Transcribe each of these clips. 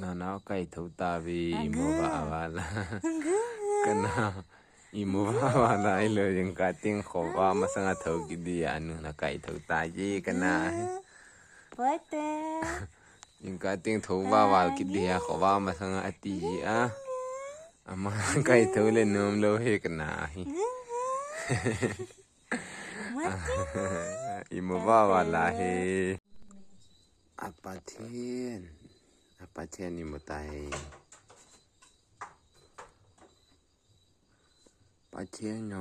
ນານາວໄກ່ເທົາຕາເວ ອີໂມວາວາລາ ກະນາ ອີໂມວາວາລາເລີຍ ຍັງກາຕິງຂໍວ່າມາສັງຫາເທົາກິດດີອານຸນາໄກ່ເທົາຕາເຢກະນາ ປອຍແຕ ຍັງກາຕິງໂທວາວາກິດດີຂໍວ່າມາສັງຫາອາຕິອາ ອາມາໄກ່ເທົາເລີຍນວມໂລເຮກະນາ ອີໂມວາວາລາເຮ ອາປາເທນ ອາປາເທນອີໂມຕາເຮ ປາເທນໂນ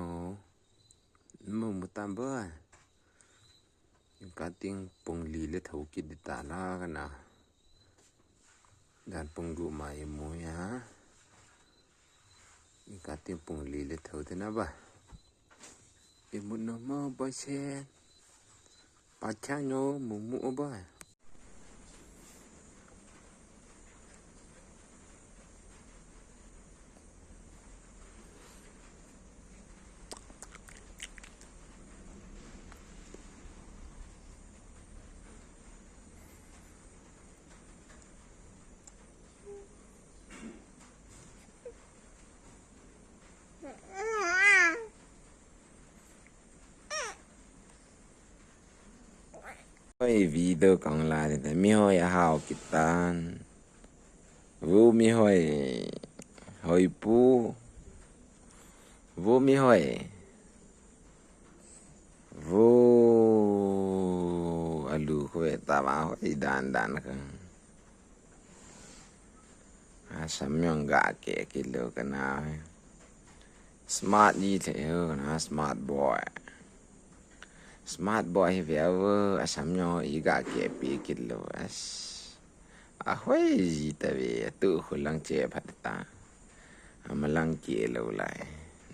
ໂມໂມຕາເບີ ກາຕິງປົງລີເລໂທກິດດິຕາລາກະນາ ດານປົງດຸມາເອໂມຍາ ກາຕິງປົງລີເລໂທເຕນາບາ ເອໂມໂນໂມບອຍເຊນ ປາຊາໂນ ໝູໝູອະບາຍ. ໂອ້ຍ ວີດີໂອກາງລາຍ ມີຫ້ອຍອາຫາວກິດຕານ ວູມີຫ້ອຍ ຫ້ອຍປູ ວູມີຫ້ອຍ ວູ ອາລູເວຕາວາຫ້ອຍດານດານ ອາຊຳຍອງກະເກກິໂລກະນາ ສະມາດຢີເທວກະນາ ສະມາດບອຍ ສະມາດບອຍເວເວີ ອາຊຳຍອງອີກະເກປີກິໂລ ອາຫວຍຈີຕະເວ ຕຸຄຸລັງເຈພັດຕາ ອາມະລັງເກໂລໄລ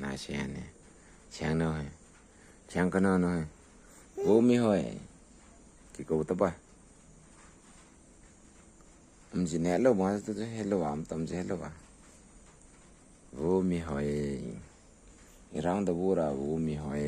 ນາເຊຍເນ ເຊຍໂນ ເຊຍກະໂນໂນ ໂວມີຫອຍ ກິໂກຕະບະ ອຳຈິແນໂລມາ ເຮໂລວາ ອຳຕຳຈິເຮໂລວາ ໂວມີຫອຍ ອີຣັງດະບູຣາ ໂວມີຫອຍ.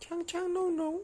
Chang chang no no.